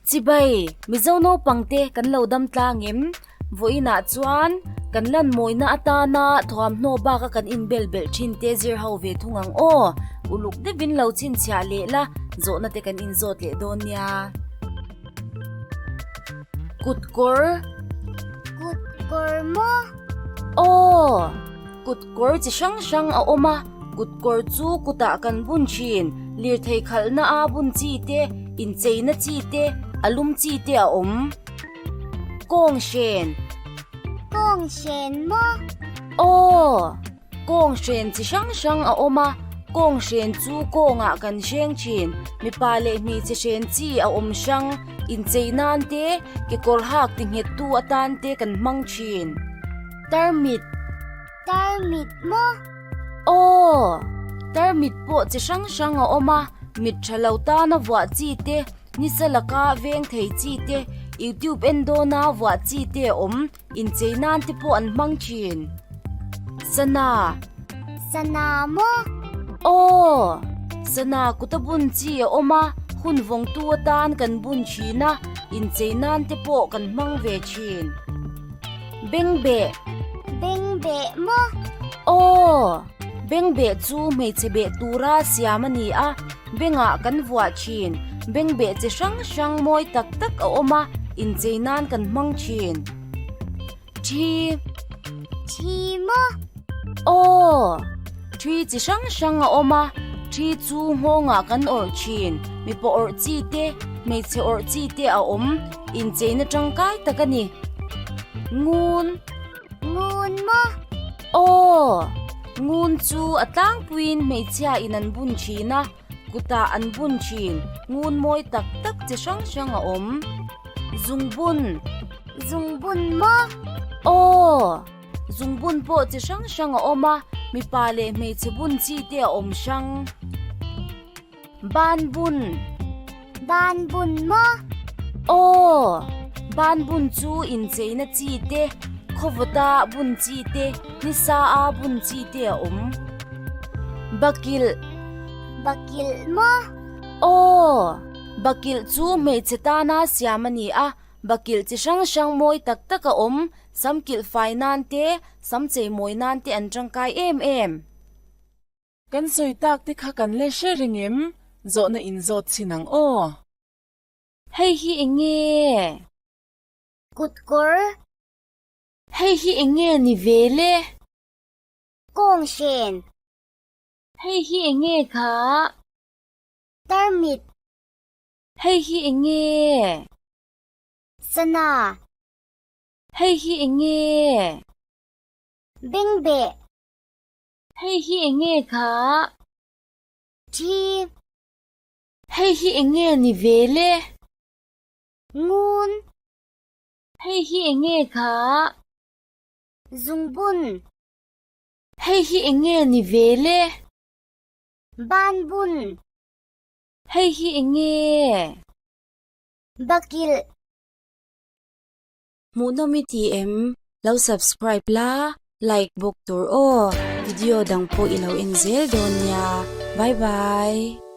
Chibai, Mizo naupangte kan lo dam tlang em? Vawiinah chuan kan lan mawina atana thuamhnaw baka kan inbel belh thin te zir ho ve thung ang aw. Uluk deuhin lo chhinchhiah leh la, zawhna te kan inzawt leh dawn nia. Kut kawr. Kut kawr maw? Aw, kut kawr chi hrang hrang a awm a, kut kawr chu kutah kan bun thin, lirthei khalhna a bun chi te, incheina chi te, a lum chi te a awm. Kawng hren. Kawng hren maw? Aw, kawng hren chi hrang hrang a awm a, kawng hren chu kawngah kan hreng thin, mipa leh hmeichhe hren chi a awm hrang, inchei nan te, kekawr hak ti nghet tu atan te kan hmang thin. Tarmit. Tarmit maw? Aw, tarmit pawh chi hrang hrang a awm a, mit tha lo tana vuah chi te, Nisa laka veng thei chi te, YouTube en dawna vuah chi te a awm, inchei nan te pawh an hmang thin. Sana. Sana maw? Aw! Sana kuta bun chi a awm a, hun vawngtu atan kan bun thin a, inchei nan te pawh kan hmang ve thin. Bengbeh. Bengbeh maw? Aw! Bengbeh chu hmeichhe beh tura siam a ni a. Bengah kan vuah thin. Bengbeh chi hrang hrang mawi tak tak a awm a, inchei nan kan hmang thin. Thi. Thi maw? Aw! Thi chi hrang hrang a awm a, thi chu nghawngah kan awrh thin. Mipa awrh chi te, hmeichhe awrh chi te a awm, incheina tangkai tak a ni. Ngun. Ngun maw? Aw! Ngun chu a tlangpuiin hmeichhia in an bun thin a, kutah an bun thin. Ngun mawi tak tak chi hrang hrang a awm. Zungbun. Zungbun maw? Aw! Zungbun pawh chi hrang hrang a awm a, mipa leh hmeichhe bun chi te a awm hrang. Ban bun. Ban bun maw? Aw! Ban bun chu incheina chi te, khawvawta bun chi te, nisa a bun chi te a awm. Bakilh. Bakilh maw? Aw! Bakilh chu hmeichhe tana siam a ni a, bakilh chi hrang hrang mawi tak tak a awm, sam kilh fai nan te, sam cheimawi nan te an tangkai em em. Kan sawi tak te kha kan le hre reng em? Zawhna in zawt chhin ang aw. Hei hi eng nge? Kut kawr. Hei hi eng nge ni ve le? Kawng hren. Hei hi eng nge kha? Tarmit. Hei hi eng nge? Sana. Hei hi eng nge? Bengbeh. Hei hi eng nge kha? Thi. Hei hi eng nge ni ve le? Ngun. Hei hi eng nge kha? Zungbun. Hei hi eng nge ni ve le? Banbun. Hei hi eng nge? Bakilh. Hmuhnawm i ti em? Lo subscribe la, like bawk tur aw. Video dang pawh i lo en zel dawn nia. Bye bye.